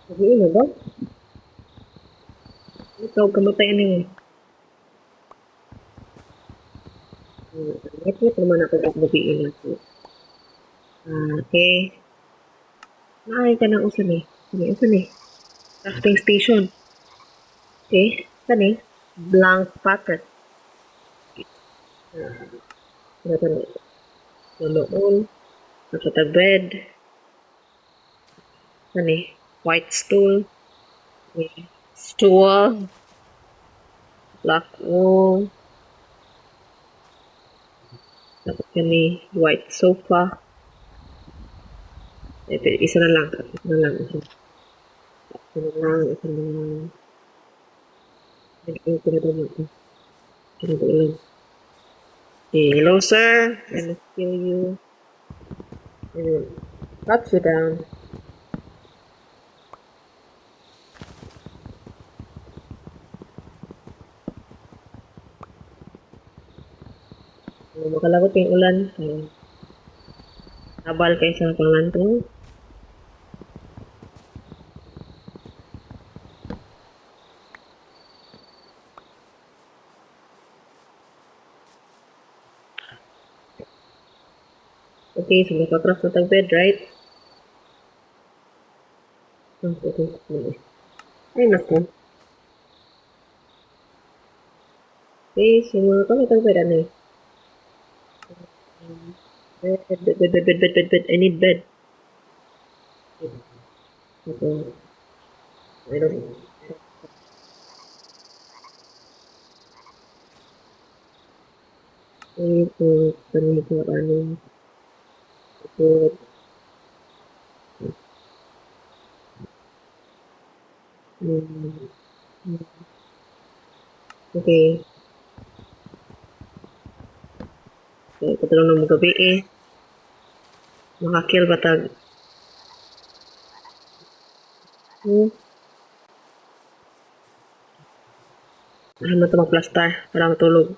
Gabii na ba? Ikaw kamatay ani. Ngit naman ako og gabii na ko. Ah, okay. Naay ka ng usa ni. Sige, usa ni. Crafting station. Okay, kani blank packet. Ah, ano noon? Nakatag bed. Kani white stool. Okay. Stool. Black wall. Tapos kani white sofa. Eh, isa na lang. Isa na lang. Isa, isa na lang. Isa na lang. Ay, ito. Ito lang. Okay, hello, sir. I'm gonna kill you. I will cut you down. Makalagot yung ulan. Kaya, habal kay sa panganto. Okay, so maka-craft na tag bed, right? Okay. Ay, naku. Okay, so mga kami tag bed, ano eh? Bed, bed, bed, bed, bed, bed, bed, bed. I need bed. Okay. I don't know. Okay, so, kami ko, ano, ito, okay. Okay, patulong na mo gabi eh. Makakill ba tag? Ano ito mag-plaster para matulog.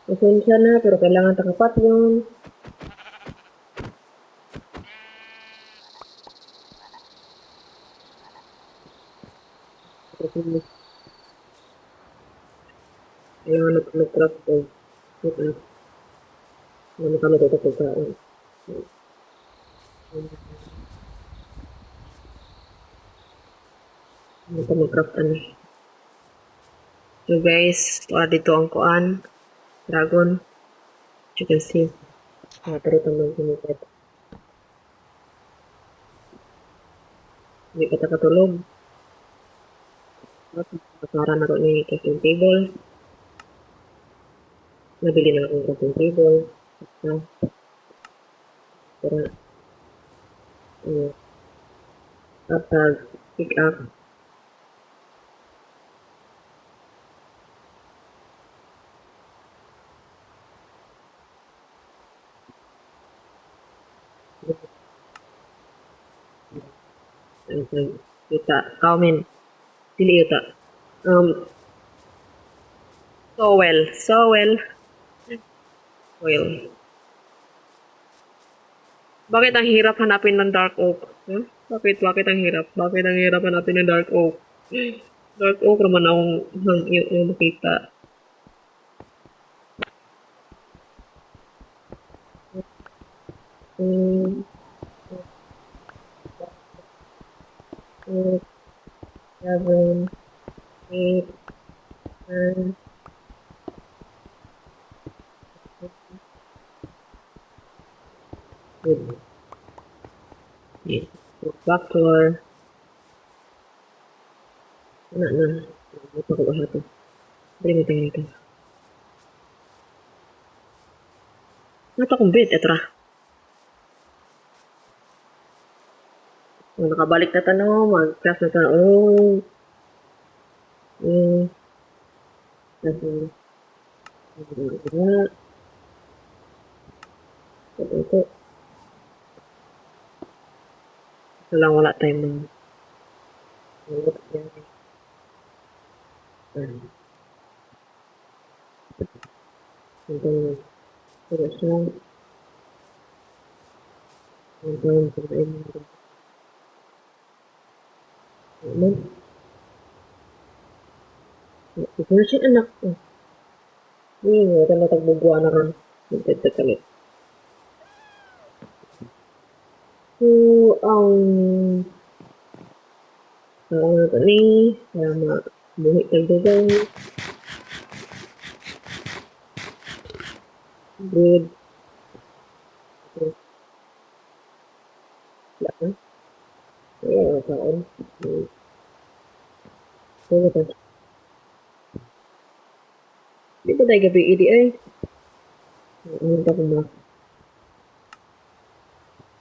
Pasensya na, pero kailangan takapat yun. Kailangan na mag-craft ko. Ito. Ano kami dito pagkain. Ano pa mag-craft ano. So guys, dito ang kuan. Dragon. As you can see. Ah, pero ito man kumikit. Hindi pa takatulog. Para na ni crafting table. Nabili na akong crafting table. Ah. Pero, at pick up. Yuta. Kaumin. Dili yuta. Sowel. Sowel. Oil. Bakit ang hirap hanapin ng dark oak? Huh? Bakit? Bakit ang hirap? Bakit ang hirap hanapin ng dark oak? Dark oak naman akong yung makita. 8, 7, 8, 9, good. Yeah. Go back to our wala na. Ito ko ba ito? Bring mo tingin ito. Ano akong bed? Ito ra. Oh, nakabalik na tanong, mag-craft na tanong. Oh. Ito. Ito. Ito. Ito lang wala tayong mga. Ito. Ito siya. Ang tawag ko ay mga man. Ito na siya, anak ko. Hindi, wala na tagbugwa na ron. Magdagdag. So, ang ano ni, para mabuhi kag dugay. Good. Wala na. Wala na kaon. Wala na. Di ba tayo gabi idi ay? Ano pa kung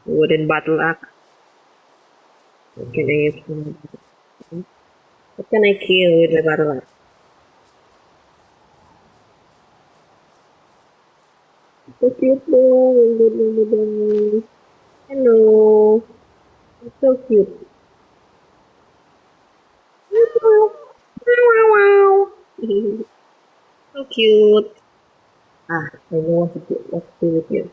wooden battle axe. What can I use for my battle? What can I kill with my battle axe? So cute though. Ang good ng. Hello. It's so cute. Wow, wow. So cute. Ah, I know what to do with you.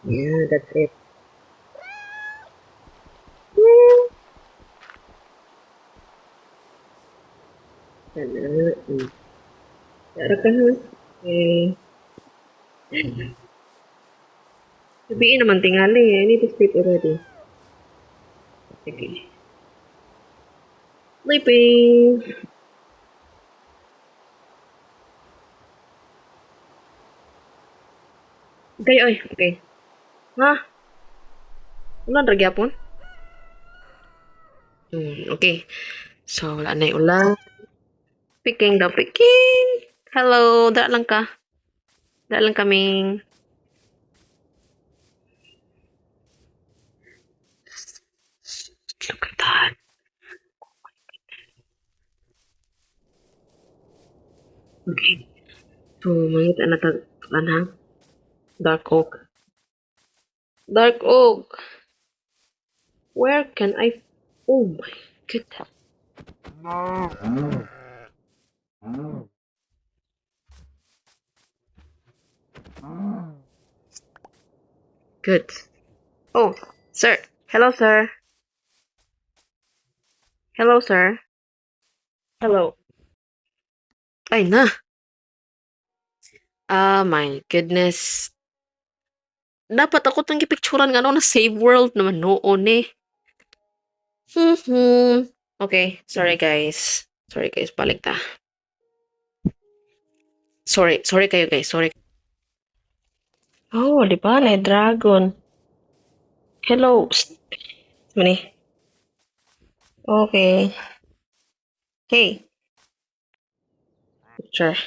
Yeah, that's it. Yeah. Sana. Tara ka ha. Okay. Sabihin naman tingali. I need to sleep already. Okay. Sleeping. Okay, oy. Okay. Ha? Ulan ra gyapon? Okay. So, wala na yung ulan. Picking daw, picking. Hello, da lang ka. Da lang kaming. Look at that. Okay. So, mangita na tag ha? Dark oak. Dark oak. Where can I? Oh my goodness. Good. Oh, sir. Hello, sir. Hello, sir. Hello. Ay na. Ah, my goodness. Dapat ako tong gipicturan nga no na save world naman noon eh. Okay, sorry guys. Sorry guys, balik ta. Sorry, sorry kayo guys, sorry. Oh, di ba? Na dragon. Hello. Psst. Mani. Okay. Hey. Picture.